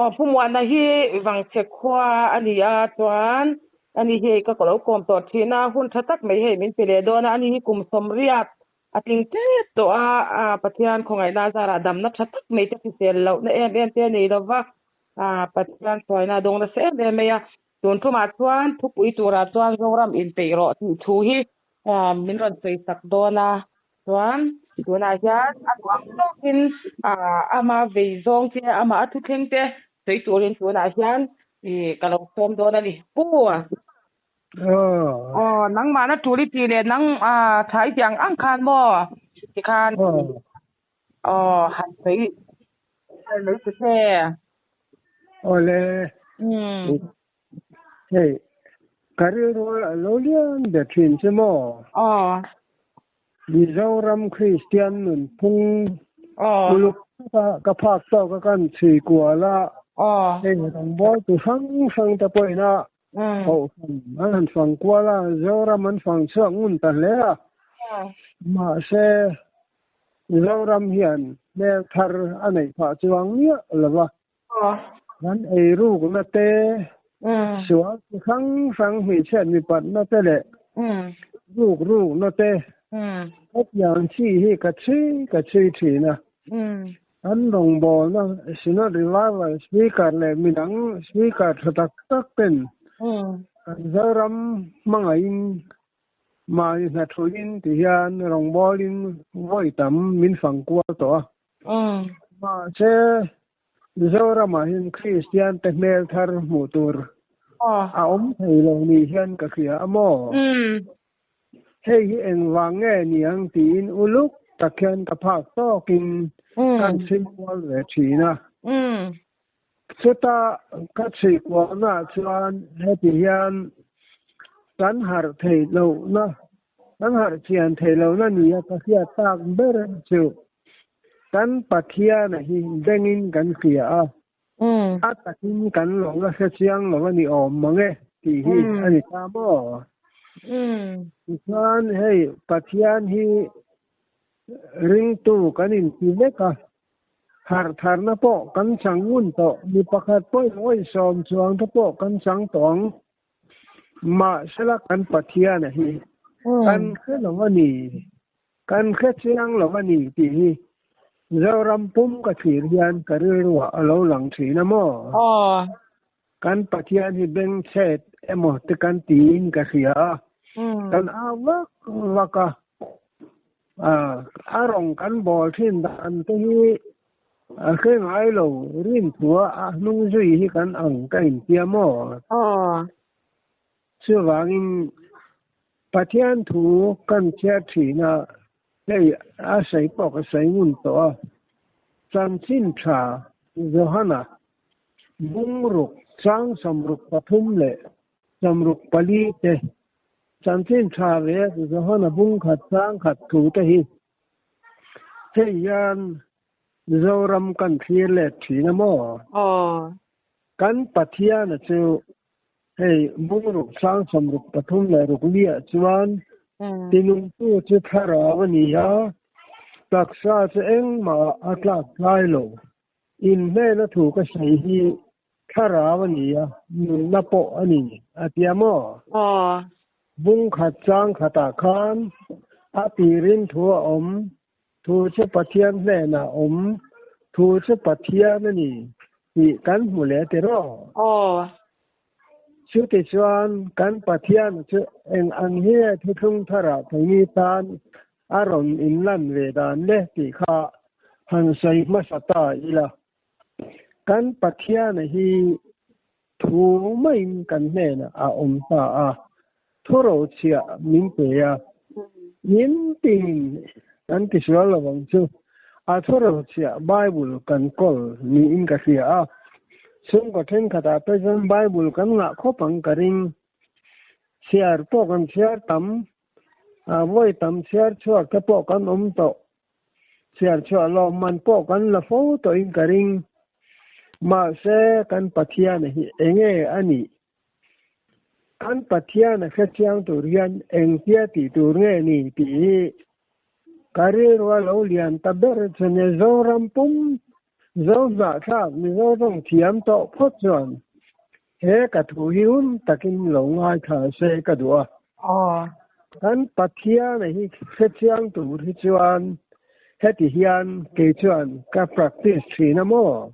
Aw Pu Muana hi Vangchhe khua a ni a, chuan ani hi ka lo kawm tawh thin a, hun tha tak mai hei min pe leh dawn a, ani hi kum sawmriat a tling tep tawh a, Pathian khawngaihna zarah damna tha tak mai te hrisel lohna em em te a nei lova, Pathian hruaina a dawng nasa em em mai a, tun tumah chuan thupui turah chuan Zoram inpeih rawh tih thu hi min rawn sawi sak dawn a. Chuan tunah hian a duh ang tawkin ama vei zawng che amah a thuthleng te sawi turin tunah hian ih ka lo sawm dawn a ni. Pu! Aw nangmahna tul i tih leh nang tha i tih ang ang khan maw tikhan aw han sawi mai ta che. Awle. Hei, ka rilru a lo lian ber thin che maw? Aw. Mizoram Kristian nunphung uluk taka ka phak tawk a kan chhui kual a. Aw. Hei rawngbawl tu hrang hrang te pawhin a kohhran an han fang kual a, Zoram an fang chhuak ngun ta hle a. Mahse, Zoram hian hmel thar a neih phah chuang miah lo va. Kan eirukna te, sual chi hrang hrang hmeichhiat mipatna te leh rukrukna te hetiang chi hi ka chhui ka chhui thin a. Kan rawngbawlna Synod Revival Speaker leh midang Speaker tha tak tak ten kan Zoram hmangaihin mahni hnathawhin tihian rawngbawlin vawi tam min fang kual tawh a. Mahse, Mizoramah hian Kristian te hmel thar hmuh tur a awm thei lo ni hian ka hria a maw? Hei hi engvang nge niang tiin uluk tak hian ka phak tawkin kan chhui kual ve thin a. Chuta ka chhui kualnaah chuan heti hian kan harh theih lohna, kan harh chian theih lohna nia ka hriat tak ber chu kan Pathiana hi bengin kan hria a, a takin kan lo la hre chiang lo a ni awm mang e tih hi a ni ta maw? Tichuan hei Pathian hi ringtu kan inti vek a, Harh tharna pawh kan chang ngun tawh, mi pakhat pawhin awihsawm chuang te pawh kan chang tawh ang. Mahsela kan Pathiana hi kan hre lo a ni, kan hre chiang lo a ni tih hi Zoram pum ka thlir hian ka rilruah a lo lang thin a maw? Kan Pathian hi bengchhet emaw te kan tiin ka hria a, kan au vak vak a, a rawng kan bawl thin dan te hi a hre ngai lo, rinthua a hnung zui hi kan ang ka intia maw? Chuvangin Pathian thu kan chhiar thin a, hei a sawi pawh ka sawi ngun tawh a, chanchin tha Johana Bungruk chang 63 leh 64 te, chanchin tha ve Johana bung khat chang khat thu te hi hei hian Zoram kan thlir let thin a maw? Kan Pathiana chu hei bungruk chang 63 leh ruk liah chuan tinungtu chu thlarau a ni a, taksa chu engmah a tlak tlai lo. Inhnena thu ka sawi hi thlarau a ni a, nunna pawh a ni, a ti a maw? Aw. Bung khat chang khatah khan a tirin thu a awm, thu chu Pathian hnenah awm, thu chu Pathian a ni tih kan hmu leh tiraw? Aw. Chutichuan kan Pathian chu eng ang hi nge thuthlung tharah thei tan a rawn inlan ve dan le tih kha han sawi hmasa ta ila. Kan Pathiana hi thu maiin kan hnenah a awm ta a, thurochhiah min pe a, min tin kan tisual lo ang chu. A thurochhiah Bible kan kawl niin ka hria a, chhungkaw thenkhatah te chuan Bible kan ngah khawp ang ka ring. Chhiar pawh kan chhiar tam A vawi tam chhiar chhuak te pawh kan awm tawh. Chhiar chhuah lawm man pawh kan la fo tawhin ka ring. Mahse, kan Pathiana hi enge a nih? Kan Pathiana hrechiang tur hian engtia tih tur nge ni tih hi ka rilru a lo lian ta ber chu nia. Zoram pum Zo hnahthlak Mizo tawng thiam tawh phawt chuan he ka thu hi hun takin lo ngaithla se ka duh a. Kan Pathiana hi hrechiang tur hi chuan heti hian kei chuan ka practice thin a maw?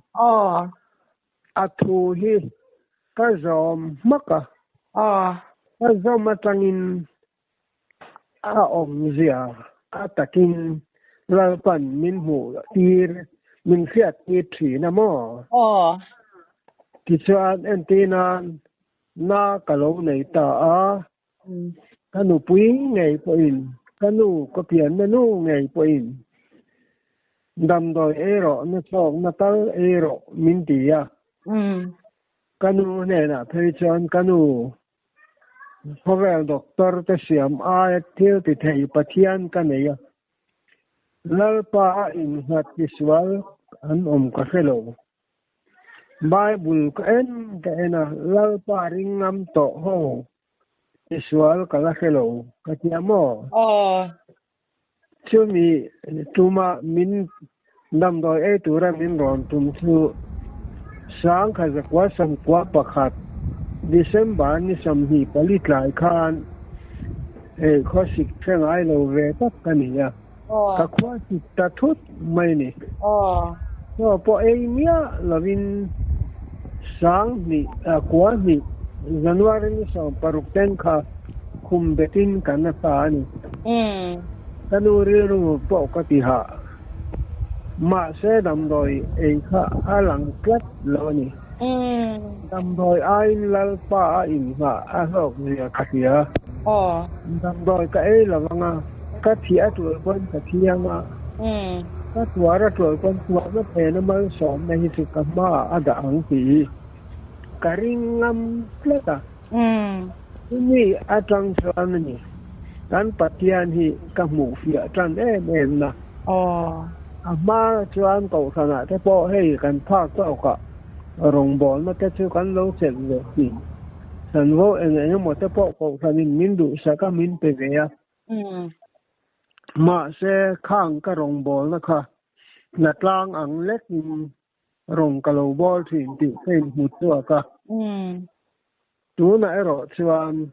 A thu hi ka zawm hmak a. Ka zawm atangin A awmzia a takin Lalpan min hmuh tir, min hriat tir thin a maw? Tichuan entir nan na ka lo nei ta a, ka nupui ngei pawhin, ka nu ka pianna nu ngei pawhin damdawi ei rawh, na chawkna tal ei rawh min ti a. Ka nu hnenah phei chuan ka nu Khawvel doctor te siam aia thil ti thei Pathian ka nei a, Lalpa a innghat tisual an awm ka hre lo. Bible ka en ka en a, Lalpa ring ngam tawh ho tisual ka la hre lo ka tia maw? Chumi tuma min damdawi ei tura min rawn tum chu Sangkha zakua sawmkua pakhat December ni 24 tlai khan hei khawsik hre ngai lo ve tak ka ni a, ka khuasik ta thut mai ni. Chaw pawh ei miah lovin Sanghnih kua hnih January ni 16 ten kha khum betin kan a ta a ni. Ka nu rilru pawh ka ti hah. Mahse damdawi ei kha a lang tlat lo a ni. Damdawi aiin Lalpa a inngah a hlawk zia ka hria. Damdawi ka ei lo anga ka thih a tul pawn ka thi anga ka tuar a tul pawn tuarna phena malsawmna hi chu ka hmaah a dah ang tih ka ring ngam tlat a. Chumi atang chuan a ni, kan Pathian hi ka hmuh fiah tan em em na. A hma chuan kohhranah te pawh hei kan phak tawkah rawngbawlna te chu kan lo chelh ve thin. Sanvo eng eng emaw te pawh kohhranin min duhsak a, min pe ve a. Mahse, khang ka rawngbawlna kha hnatlang ang lekin Rawng ka lo bawl thin tih ka inhmu chhuak a. Tunah erawh chuan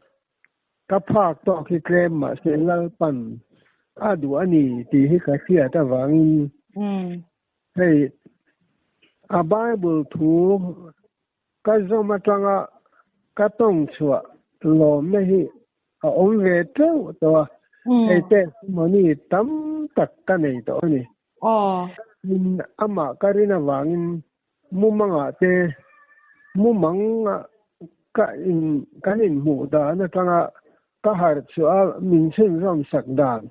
ka phak tawk hi tlem mahse Lalpan a duh a ni tih hi ka hriat avangin hei a Bible thu ka zawm atanga ka tawng chhuah lawmna hi a awm ve teuh tawh a, hei testimony tam tak ka nei tawh a ni. Tin, amah ka rin avangin mumangah te mumanga ka in kan inhmuh dan atanga ka harh chhuah a min chhunzawm sak dan,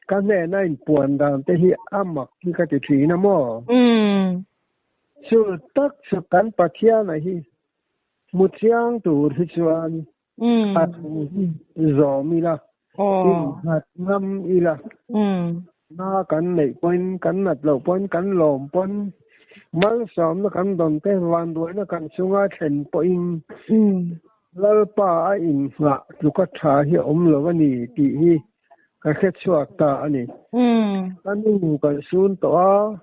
ka hnena inpuan dan te hi a mak hi ka ti thin a maw? Chu tak chu kan Pathiana hi hmu chiang tur hi chuan a thu hi zawm ila, innghat ngam ila, na kan neih pawhin, kan nat loh pawhin, kan lawm pawn, malsawmna kan dawn te, vanduaina kan chunga thlen pawhin Lalpa a inngah tluka tha hi a awm lo a ni tih hi ka hre chhuak ta a ni. Ka nu kan sun tawh a,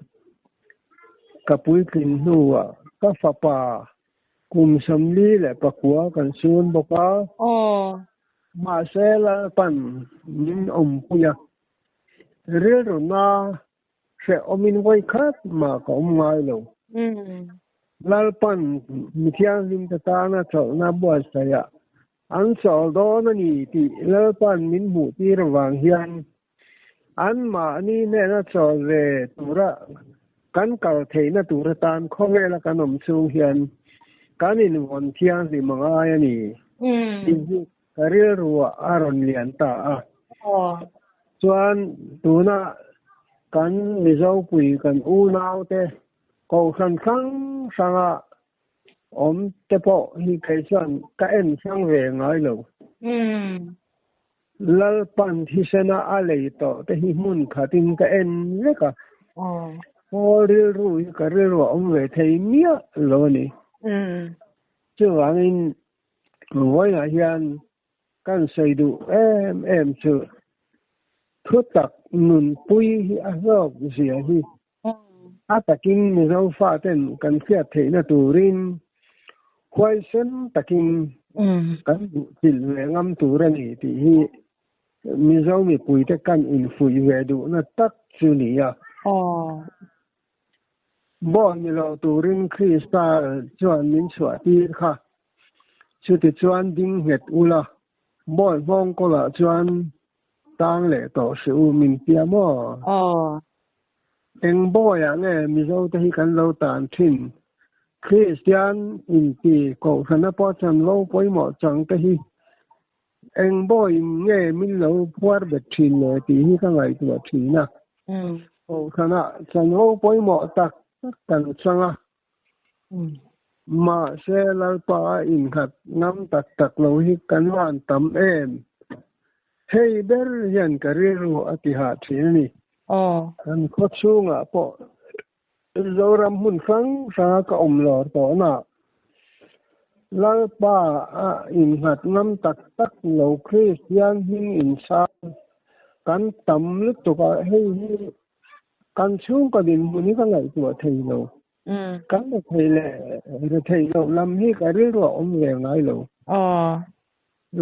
ka puitlin hnuah ka fapa kum 44 kan sun bawk a. Mahse Lalpan min awmpui a, rilruna hrehawmin vawi khat mah ka awm ngai lo. Lalpan mi thianghlimte tana chawlhna buatsaihah an chawl dawn a ni tih Lalpan min hmuhtir avang hian anmahni hnena chawl ve tura kan kal theihna tur atan khawvela kan awm chhung hian kan invawn thianghlim a ngai a ni tih hi ka rilruah a rawn lian ta a. Chuan tuna kan Mizopui kan unaute kohhran hrang hranga awm te pawh hi kei chuan ka en hrang ve ngai lo. Lalpan thisena a lei tawh te hi hmun khatin ka en vek a. Pawl rilru hi ka rilru a awm ve thei miah lo a ni. Chuvangin vawiinah hian kan sawi duh em em chu thutak nunpui hi a hlawk zia hi. A takin Mizo faten kan hriat theihna turin huaisen takin kan duhchilh ve ngam tur a ni tih hi Mizo mipuite kan infuih ve duhna tak chu ni a. Bawi ni lo turin Krista chuan min chhuah tir kha. Chutichuan ding nghet ula, bawi nghawng kawlah chuan tang leh tawh hrih u min tia maw? Eng bawiah nge Mizo te hi kan lo tan thin? Kristian inti kohhrana pawh chanvo pawimawh chang te hi eng bawiin nge min lo phuar bet thin le tih hi ka ngaihtuah thin a. Kohhrana chanvo pawimawh tak tak kan chang a. Mahse Lalpa a innghat ngam tak tak lo hi kan van tam em? Hei ber hian ka rilru a ti hah thin a ni. Kan khaw chhungah pawh Zoram hmun hrang hranga ka awm lawr tawhna Lalpa a innghat ngam tak tak lo Kristian hming inchhang kan tam lutuk a, hei hi Kan chhungkaw dinhmun hi ka ngaihtuah thei lo. Kan rethei leh rethei loh lam hi ka rilru a awm ve ngai lo.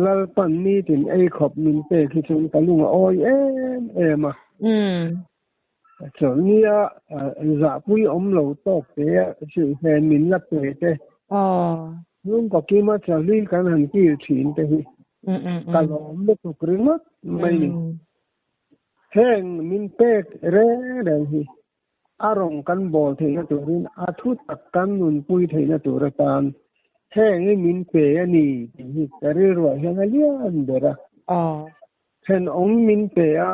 Lalpan nitin ei khawp min pek hi chuan ka lung a awi em em a. Chawlhnia zahpui awm lo tawk te silhfen min la pe te. Chhungkaw kima chawlhi kan han kil thin te hi ka lawm lutuk ringawt mai ni. Heng min pek reng reng hi a rawng kan bawl theihna turin a thu tak kan nunpui theihna tur atan heng hi min pe a ni tih hi ka rilruah hian a lian ber a. Thenawm min pe a,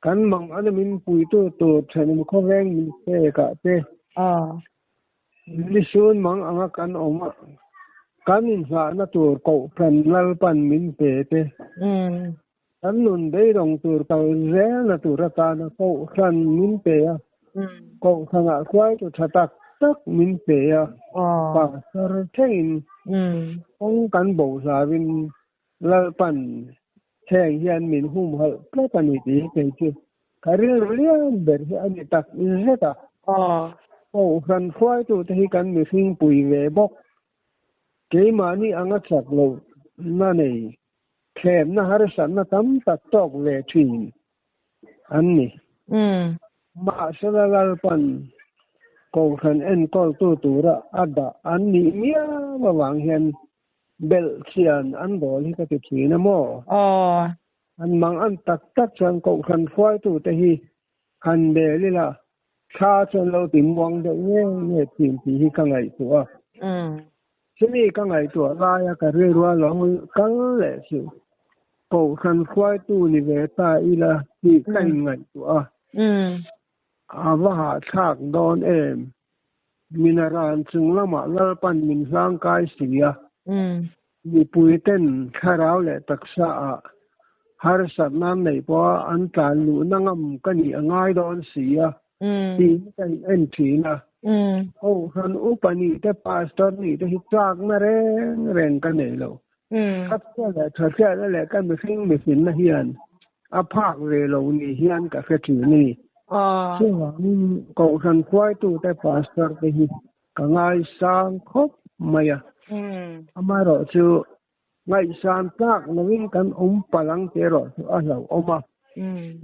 kan mang ana min puitu tur thenawm khawveng min pek ah te Nisun mang anga kan awm a, kan inhlahna tur Kohhran Lalpan min pe te. Kan nun beidawng tur kal zelna tur atana Kohhran min pe a, Kohhranah hruaitu tha tak tak min pe a, Pastor thlengin kawng kan bo hlauhin Lalpan heng hian min humhalh tlat a ni tih hi kei chu ka rilru lian ber hi a ni tak zet a. Kohhran hruaitute hi kan mihring pui ve bawk. Keimahni anga chak lohna nei Thlemna harsatna tam tak tawk ve thin an ni. Mahsela Lalpan Kohhran enkawltu tura a dah an nih miau avang hian belhchian an dawl hi ka ti thin a maw? An mang an tak tak chuan Kohhran hruaitute hi han bel ila thla chuan lo ti muang deuh nge nge thin tih hi ka ngaihtuah a. Chumi ka ngaihtuah laia ka rilrua lo kal leh chu Kohhran hruaitu ni ve ta ila tih ka inngaihtuah a. A va hahthlak dawn em? Minaran chung lamah Lalpan min hlangkai si a, mipuiten thlarau leh taksa ah harsatna an neih pawha an tlan luhna ngam ka nih a ngai dawn si a tiin ka in en thin a. Kohhran upa nih te pastor nih te hi chakna reng reng ka nei lo. Ka chhia leh tha hriatna leh ka mihring mihrinna hian a phak ve lo ni hian ka hre thin a ni. Chuvangin Kohhran hruaitute pastor te hi ka ngaisang khawp mai a. Amaherawhchu ngaihsan tlak lovin kan awm palh ang tih erawh chu a hlauhawm a.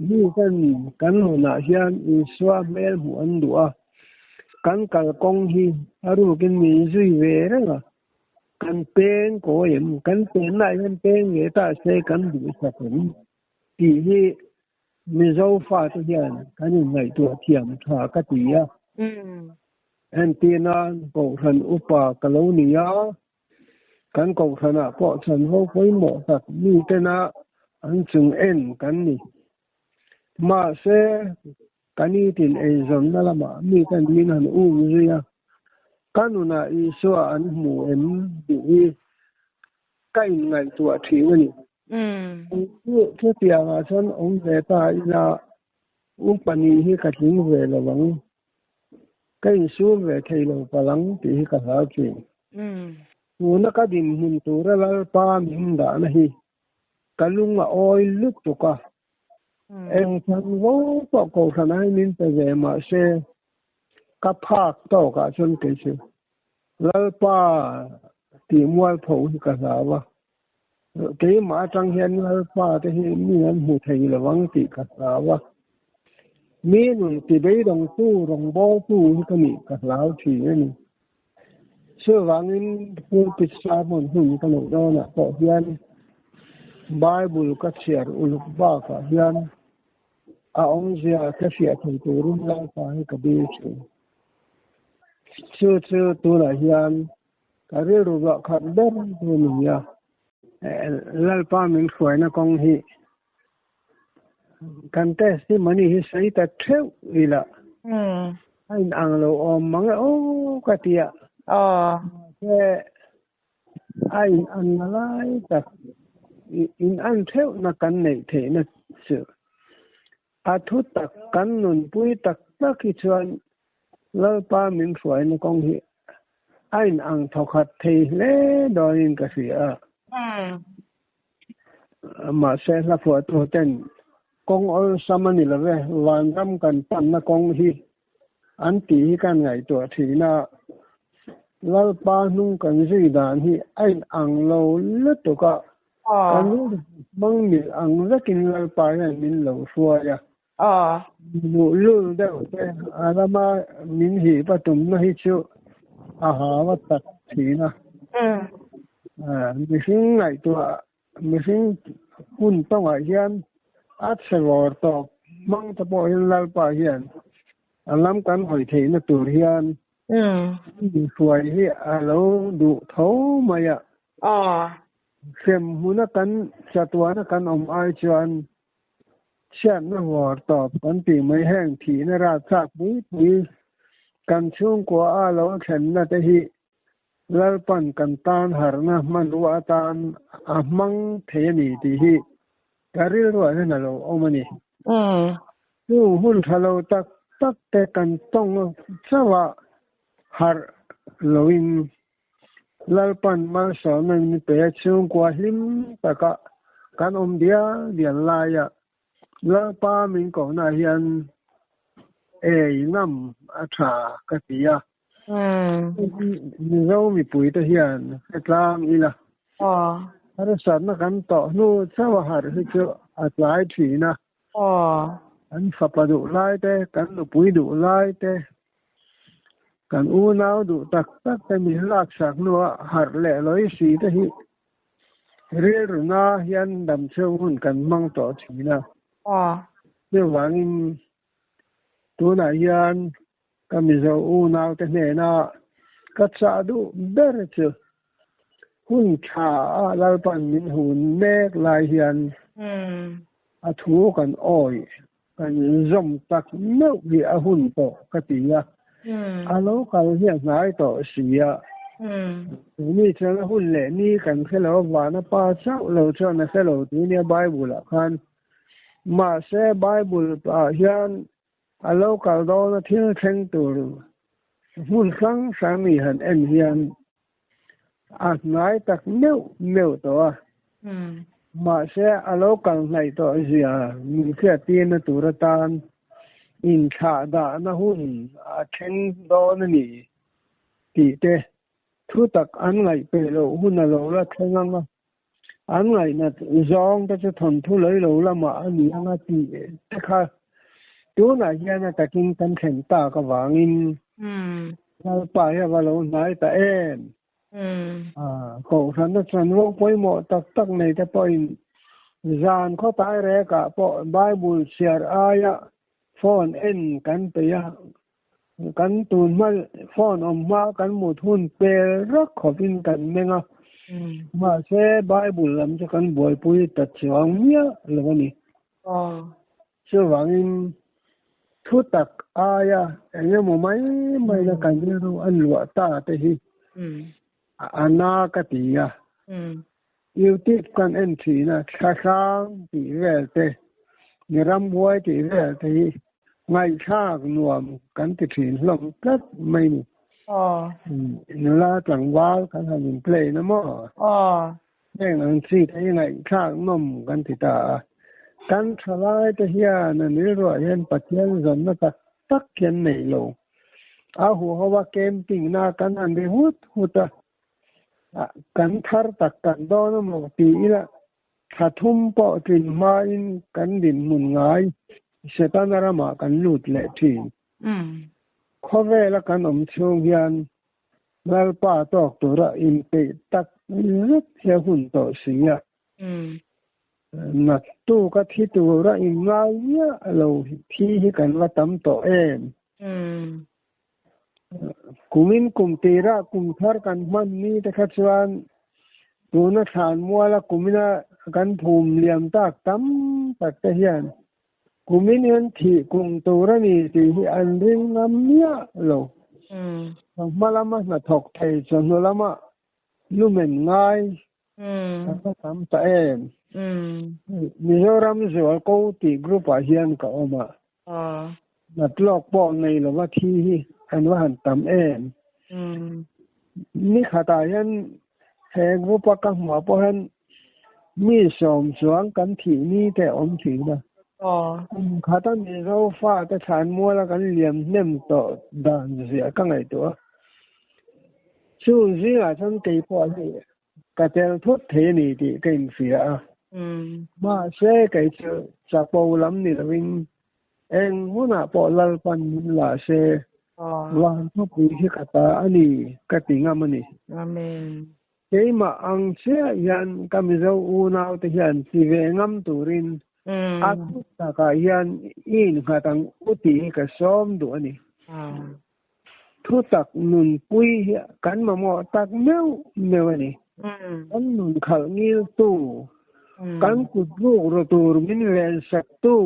Mi ten kan nunah hian Isua hmel hmuh an duh a, kan kalkawng hi a rukin min zui ve reng a. Kan peng kawi em? Kan pennaah hian peng ve ta se kan duhsak em? Tih hi Mizo fate hian kan inngaihtuah thiam tha ka ti a. Entirna Kohhran upa ka lo ni a, kan Kohhranah pawh chanvo pawimawh tak mitena an chung en kan ni. Mahse, Ka nitin eizawnna lamah mi ten min han um zui a, ka nunah Isua an hmu em tih hi ka inngaihtuah thin a ni. Chutiangah chuan awm ve ta ila upa nih hi ka tling ve lo ang, ka insur ve thei lo palh ang tih hi ka hlau thin. Tuna ka dinhmun tura Lalpa min dahna hi ka lung a awi lutuk a, Eng than vo pawh Kohhran ai min pe ve mahse, Ka phak tawkah chuan kei chu Lalpa tih mualpho hi ka hlau a, keimah atang hian Lalpa te hi mi an hmu thei lo ang tih ka hlau a, mi nun ti beidawngtu rawngbawltu hi ka nih ka hlau thin a ni. Chuvangin pulpit sermon hun ka neih dawnah pawh hian Bible ka chhiar uluk bakah hian a awmzia ka hriat thei turin Lalpa hi ka dil thin. Chu chu tunah hian ka rilru ruah khat ber chu a ni a. Lalpa min hruaina kawng hi kan testimony hi sawi ta theuh ila a inang lo awm mang e aw ka ti a. Mahse a in an na lai tak in an theuhna kan neih theihna chu A thu tak kan nunpui tak tak hi chuan Lalpa min hruaina kawng hi a inang thawkhat thei hle dawnin ka hria a. Mahse hla phuahtu ten kawng awlsam a ni lo ve, vanram kan panna kawng hi an tih hi kan ngaihtuah thin a. Lalpa hnung kan zui dan hi a inang lo lutuk a, Kan hmang mil ang vekin Lalpa hian min lo hruai a. Luhlul deuh te a lama min hip a tumna hi chu a hau a tak thin a. Mihring ngaihtuah mihring hun tawngah hian a chhe vawr tawp hmang te pawh hian Lalpa hian a lam kan hawi theihna tur hian hruai hi a lo duh tho mai a. Hrem hmuna kan chatuana kan awm ai chuan chhiatna vawr tawp kan tih mai heng thihna rahthlak pui pui kan chhungkua a lo thlenna te hi Lalpan kan tan harhna hmanrua atan a hmang thei a ni tih hi ka rilruah hian a lo awm a ni. Chung hun tha lo tak tak te kan tawng chauh a harh loin Lalpan malsawmna min pe a, chhungkua hlim taka kan awm dial dial laia Lalpa min kohna hian ei ngam a tha ka ti a. Mizo mipuite hian hretlang ila harsatna kan tawh hnu chauh a harh hi chu a tlai thin a. Kan fapa duh lai te, kan nupui duh lai te, Kan unau duh tak tak te min laksak hnua harh leh lawi si te hi rilru na hian damchhung hun kan hmang tawh thin a. Chuvangin tunah hian ka Mizo unau te hnena ka chah duh ber chu hun tha a Lalpan min hun mek lai hian a thu kan awih Kan zawm tak meuh hi a hun tawh ka ti a, a lo kal hi a hnai tawh si a. Tuni chuan a hun leh ni kan hre lo a, vana pa chauh lo chuan a hre lo tih nia Bible ah khan. Mahse Bible ah hian a lo kal dawn a thil thleng tur hmun hrang hrang mi han en hian A hnai tak meuh meuh tawh a, mahse a lo kal hnaih tawh zia min hriattirna tur atan inthlah dahna hun a thleng dawn a ni tih te thu tak an ngaihpeh loh hun a lo la thleng ang a, an ngaihnat zawng te chu thawnthu lei lo lamah a ni ang a tih te kha tunah hian a takin kan thlen tak avangin Lalpa hi a va lo hnai ta em? Kohhrana chanvo pawimawh tak tak nei te pawhin zan khawtai rekah pawh Bible chhiar aia phone en kan peih a, Kan tun hma phone awm hma kan mut hun pel rak khawpin kan meng a, mahse Bible lam chu kan buaipui ta chuang miah lo a ni. Chuvangin thu tak aia eng emaw mai mai na kan rilru an luah ta te hi a na ka ti a. Youtube kan en thin a, thla hrang tih vel te, mi ramhuai tih vel te hi ngaihthlak nuam kan ti thin hlawm tlat mai ni. Nula tlangval kan han in play na maw? Heng ang chi te hi ngaihthlak nawm kan ti ta a. Kan thalai te hian an rilruah hian Pathian zawnna tak tak hi an nei lo. A huho a camping na kan han ri hut hut a, kan thar tak kan dawn emaw ti ila thla thum pawh tlin hmain kan dinhmun ngai Setana ramah kan lut leh thin. Khawvela kan awm chhung hian Lalpa tawk tura inpeih tak zet hi a hun tawh si a. Naktuk a thi tura inngai miah lo thi hi kan va tam tawh em? Kumin kum tirah kum thar kan hman ni te kha chuan tuna thlan muala kumina kan phum liam tak tam tak te hian kumin hian thih kum tur a ni tih hi an ring ngam miah lo. Hma lama hnathawk thei chawhnu lama lumen ngai Kan va tam ta em? Mizoram zual ko tih group ah hian ka awm a. Nat lawk pawh nei lova thi hi an va han tam em? Ni khatah hian he group a ka hmuh ah pawh hian mi sawm chuang kan thih ni te a awm thin a. Kum khata Mizo fate thlan muala kan liam hnem tawh dan zia ka ngaihtuah a. Chu zingah chuan kei pawh hi Ka tel thut thei a ni tih ka inhria a. Mahse, kei chu chapo lam ni loin eng hunah pawh Lalpan min la se, van thupui hi ka ta a ni ka ti ngam a ni. Keimah ang chiah hian ka Mizo unaute hian ti ve ngam turin a thu takah hian i innghat ang u tih hi ka sawm duh a ni. Thutak nunpui hi kan mamawh tak meuh meuh a ni. Kan nun khalh ngiltu, kan kut ruk ru tur min vensaktu,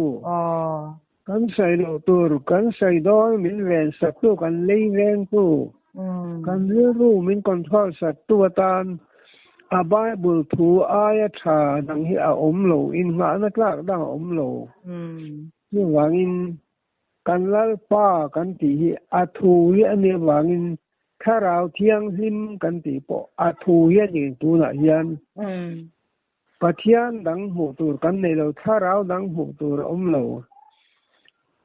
kan sawi loh tur kan sawi dawn min vensaktu, kan lei vengtu, kan rilru min control saktu atan a Bible thu aia tha dang hi a awm lo, innghahna tlak dang a awm lo. Chuvangin Kan Lalpa kan tih hi a thu hi a nih avangin Thlarau Thianghlim kan tih pawh a thu hi a ni tunah hian. Pathian dang hmuh tur kan nei lo, Thlarau dang hmuh tur a awm lo.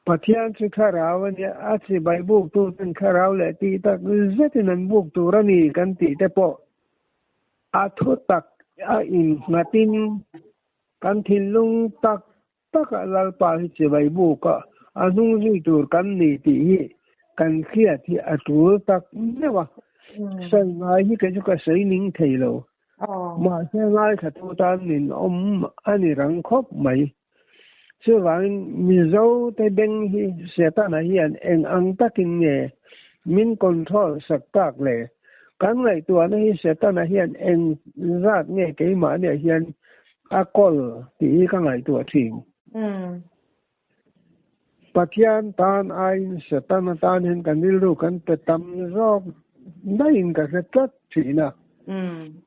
Pathian chu Thlarau a nia, a chibai buk tuten Thlarau leh tih tak zetin an buk tur a ni kan tih te pawh a thu tak a innghatin kan thinlung tak Takah Lalpa hi chibai buk a, a hnung zui tur kan ni tih hi kan hriat hi a tul tak meuh a. Sawi ngai hi kei chu ka sawi ning thei lo. Mahse ngaithla tan min awm a ni rang khawp mai. Chuvangin Mizo te beng hi Setana hian eng ang takin nge min control sak tak le? Kan ngaihtuahna hi Setana hian eng zat nge keimahniah hian A kawl tih hi ka ngaihtuah thin. Pathian tan aiin Setana tan hian kan rilru kan pe tam zawk daihin ka hre tlat thin a.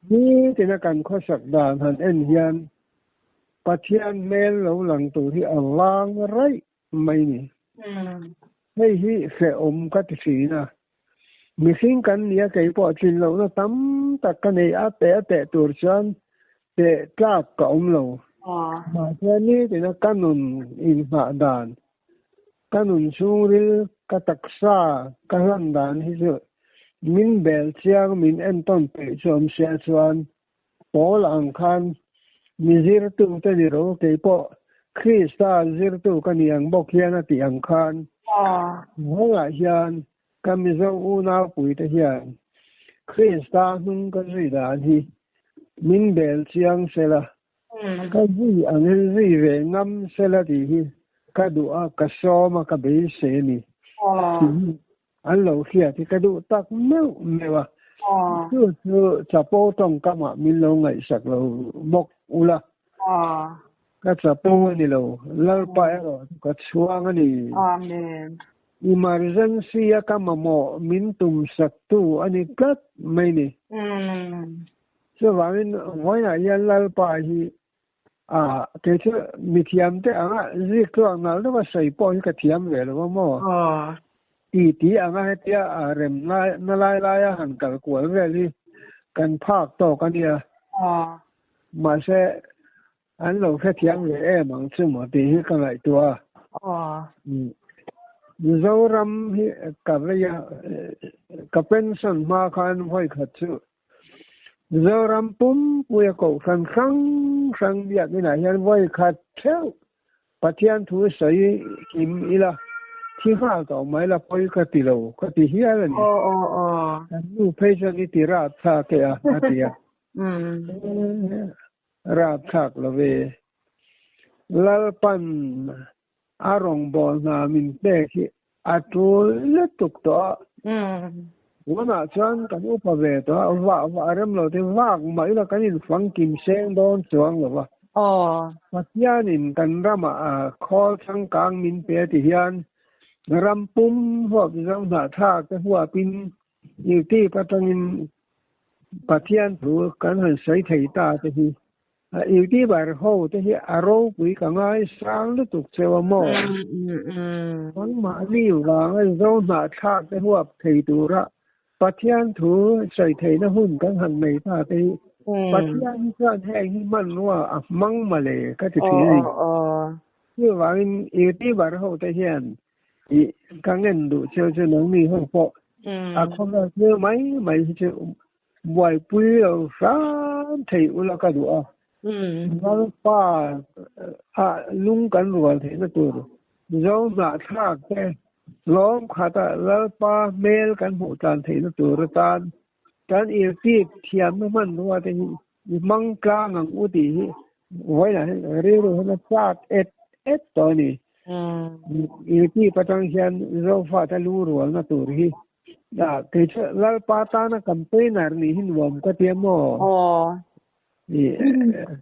Nitina kan khawsak dan han en hian Pathian hmel lo lang tur hi a vang raih mai ni. Hei hi hrehawm ka ti thin a. Mihring kan nia kei pawh tlin lohna tam tak ka nei a, teh a teh tur chuan teh tlak ka awm lo. Mahse nitina ka nun inghah dan, ka nun chhungril, ka taksa ka hlan dan hi chu min bel chiang, min entawn peih chu awm sia chuan Paul ang khan mi zirtu te ni ro, kei pawh Krista zirtu ka ni ang bawk hian a tih ang khan hawngah hian ka Mizo unaupui te hian Krista hnung ka zui dan hi min bel chiang sela, ka zui angin zui ve ngam sela tih hi ka duh a, ka sawm a, ka beisei a ni. An lo hriat hi ka duh tak meuh meuh a, chu chu chapo tawngkamah min lo ngaihsak lo bawk ula, ka chapo a ni lo, Lalpa erawh chu ka chhuang a ni. Emergency a ka mamawh min tumsaktu a ni tlat mai ni. Chuvangin vawiinah hian Lalpa hi A, kei chu mithiam te anga zik tluak nalh deuh a sawi pawh hi ka thiam ve lo a maw? Ti ti anga hetia a rem na lai laia han kal kual vel hi kan phak tawk a nia. Mahse, an lo hrethiam ve em ang chu maw tih hi ka ngaihtuah a. Mizoram hi ka vei a, ka pension hma khan vawi khat chu Mizoram pumpuia kohhran hrang hrang biakinah hian vawi khat theuh Pathian thu sawi kim ila, thi nghal tawh mai la pawi ka ti lo ka ti hial a ni. Kan nu phei chuan i ti rap thlak e a, a ti a. Rap thlak lo ve. Lalpan a rawngbâwl hna min pek hi a ṭul lutuk tawh a. Tunah chuan kan upa ve tawh a, vah vah rem lo te vak mah ila kan infang kim seng dawn chuang lo va. Pathianin kan ramah khawl changkang min pe ti hian ram pum huap zo hnahthlak te huapin YouTube atangin Pathian thu kan han sawi thei ta te hi YouTuber ho te hi a ropui ka ngai sang lutuk cheu a maw? Nangmahni vanga zo hnahthlak te huap thei tura Pathian thu sawi theihna hun kan han nei ta te hi Pathian hi chuan heng hi hmanrua a hmang male ka ti thin a ni. Chuvangin YouTuber ho te hian ih ka ngen duh cheu chu nangni ho pawh a khawvel thil mai mai hi chu Buaipui lo hram thei ula ka duh a, Lalpa ah lung kan rual theihna tur Mizo hnahthlak te lawm khata Lalpa hmel kan hmuh tlan theihna tur atan kan irtip thiamna hmanrua te hi i hmang tlang ang u tih hi vawiinah hian rilru hian a chak et et tawh a ni. Irtip atang hian Zofate lungrualna tur hi Kei chu Lalpa tana campaigner nih hi nuam ka tia maw?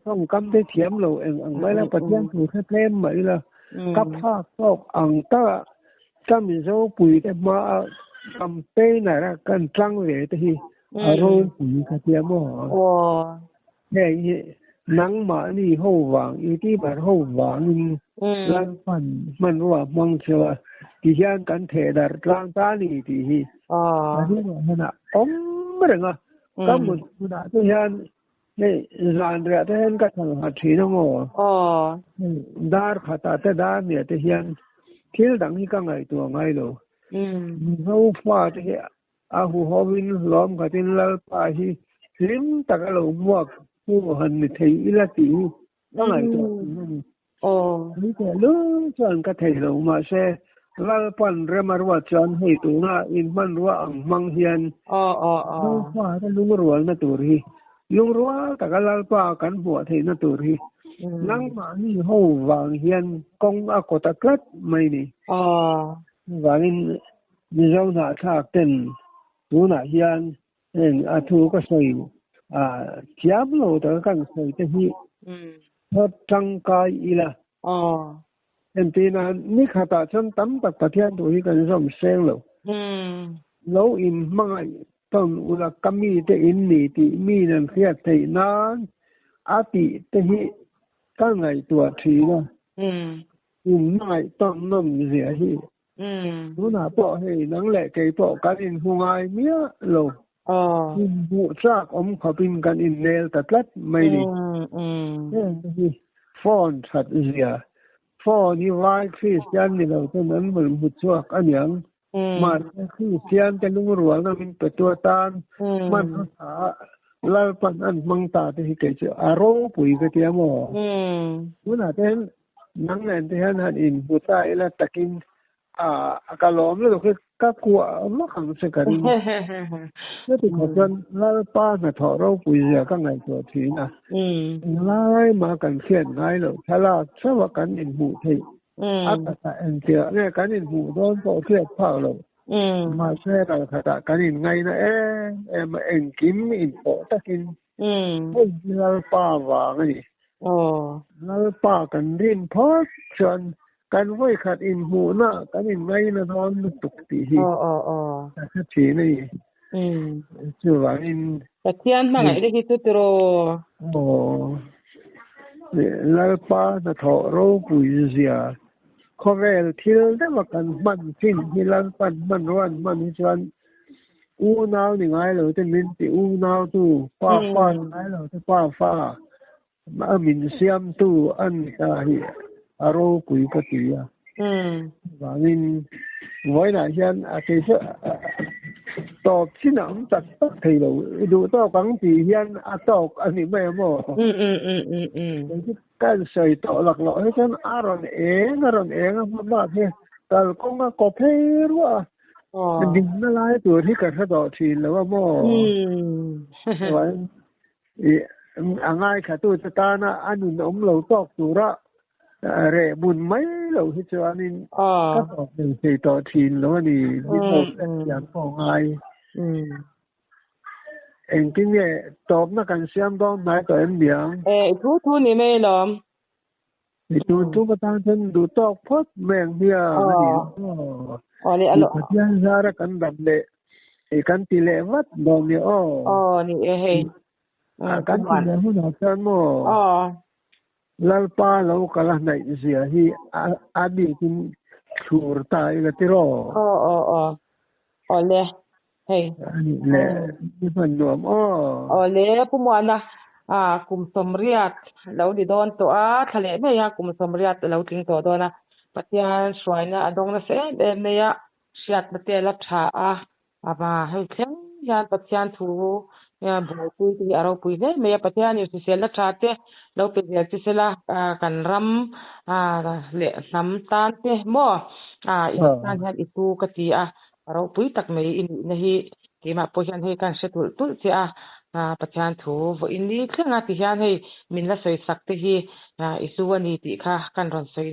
Tawngkam te thiam lo eng ang mai la, Pathian thu hre tlem mai la, ka phak tawk ang taka ka Mizo pui te hmaa campaigner a kan tlang ve te hi a ropui ka tia maw? Heng hi nangmahni ho vang, YouTuber ho vangin Lalpan hmanrua hmang cheu a, tihian kan theh darh tlang ta a ni tih hi a rilruah hian a awm reng a. Ka mut hmunah te hian hei zan riah te hian ka thal nghat thin a maw? Hei dar khatah te dar hniah te hian thil dang hi ka ngaihtuah ngai lo. Mizo fate hi A huhawmin hlawm khatin Lalpa hi hlim taka lo hmuak hu han ni thei ila tih hi ka ngaihtuah thin a ni. Tui teh lul chuan ka thei lo, mahse Lalpan rem a ruat chuan hei tuna in hmanrua ang hmang hian Lalpa te lungrualna tur hi, lungrual taka Lalpa kan hmuah theihna tur hi nangmahni ho vang hian kawng a kawt a tlat mai ni. Chuvangin Mizo hnahthlak ten tunah hian heng a thu ka sawi thiam lo taka kan sawi te hi phawt tangkai ila. Entirna ni khatah chuan tam tak Pathian thu hi kan zawm seng lo. Lo in hmangaih tawn ula ka mite in ni tih mi nan hriat theih nan a tih te hi ka ngaihtuah thin a. In hmangaih tawn nawm zia hi. Tunah pawh hei nang leh kei pawh kan inhmu ngai miah lo. Inhmuh chak awm khawpin kan innel ta tlat mai ni. Heng te hi phone that zia. Phone hi vai Kristian ni lo ten an rawn hmu chhuak a niang. Mahse Kristian te lungrualna min petu atan hmanraw tha ah Lalpan an hmang ta te hi kei chu a ropui ka tia maw? Tunah te hian Nang nen te hian han inhmu ta ila takin a ka lawm lutuk hi ka kuah vak ang che ka ring. Chuti khawp chuan Lalpa hnathawh ropui zia ka ngaihtuah thin a, englai mah kan hriat ngai loh thlalak chauh a kan inhmuh theih a takah engtiah nge kan inhmuh dawn pawh hriat phak loh. Mahse ralkhatah kan inngaina em em a, engkim inpawh takin Hei hi Lalpa vang a ni. Lalpa kan rin phawt chuan kan vawikhat inhmuhna kan inngaina dawn lutuk tih hi ka hre thin a ni. Chuvangin. Pathian hmangaihna hi chu tiraw? Aw. Lalpa hnathawh ropui zia khawvel thil deuha kan hman thin hi Lalpan hmanrua an hman hi chuan Unau ni ngai lo te min ti unau tu, pa fa ni ngai lo te pa fa a min siam tu a ni ta hi a ropui ka ti a. Chuvangin Vawiinah hian a kei chu tawp chin a awm tak tak thei lo. I duh tawk ang tih hian a tawk a ni mai a maw? Kei chu ka insawi tawh lak loh hi chuan a rawn eng a rawn eng a hma bak hi kalkawng a kaw phei ruah a, dinna lai tur hi ka hre tawh thin lo a maw? A ngaithlatute tana a ninawm lo tawk tura reh bun mai lo hi chuanin ka tawp nei thei tawh thin lo a ni. Min lo hrethiam pawh ngai. Engtin nge tawpna kan siam dawn hnai tawh em niang? E, i thu thu ni mai alawm. I tun tum atan chuan duh tawk phawt mai ang hian a ni aw. Aw ni alo. Pathian zara kan dam leh kan ti leh vat dawn nia aw. Aw ni e hei. Kan ti leh hunah chuan maw. Aw. Lalpa lo kal a hnaih zia hi a bikin thlur ta ila tiraw. Aw aw aw. Aw le. Hei. Ani le ni hman nuam aw. Aw le Pu Muana kum sawmriat lo ni dawn tawh a, thla leh mai a kum sawmriat a lo tling tawh dawn a, Pathian hruaina a dawng nasa em em mai a, hriatna te a la tha a, ava hei thleng hian Pathian thu buaipui te hi a ropui hle mai a, Pathianin hriselna tha te lo pe zel che sela kan ram leh hnam tan te maw i tan hian i tu ka ti a, A ropui tak mai i nihna hi keimah pawh hian hei kan hre tulh tulh che a, Pathian thu vawiin ni thleng a ti hian hei min la sawi sak te hi i hlu a ni tih kha kan rawn sawi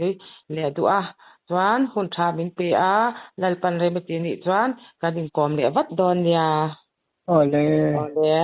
leh duh a, chuan hun tha min pe a, Lalpan rem a ti nih chuan kan inkawm leh vat dawn nia. Awle. Awle.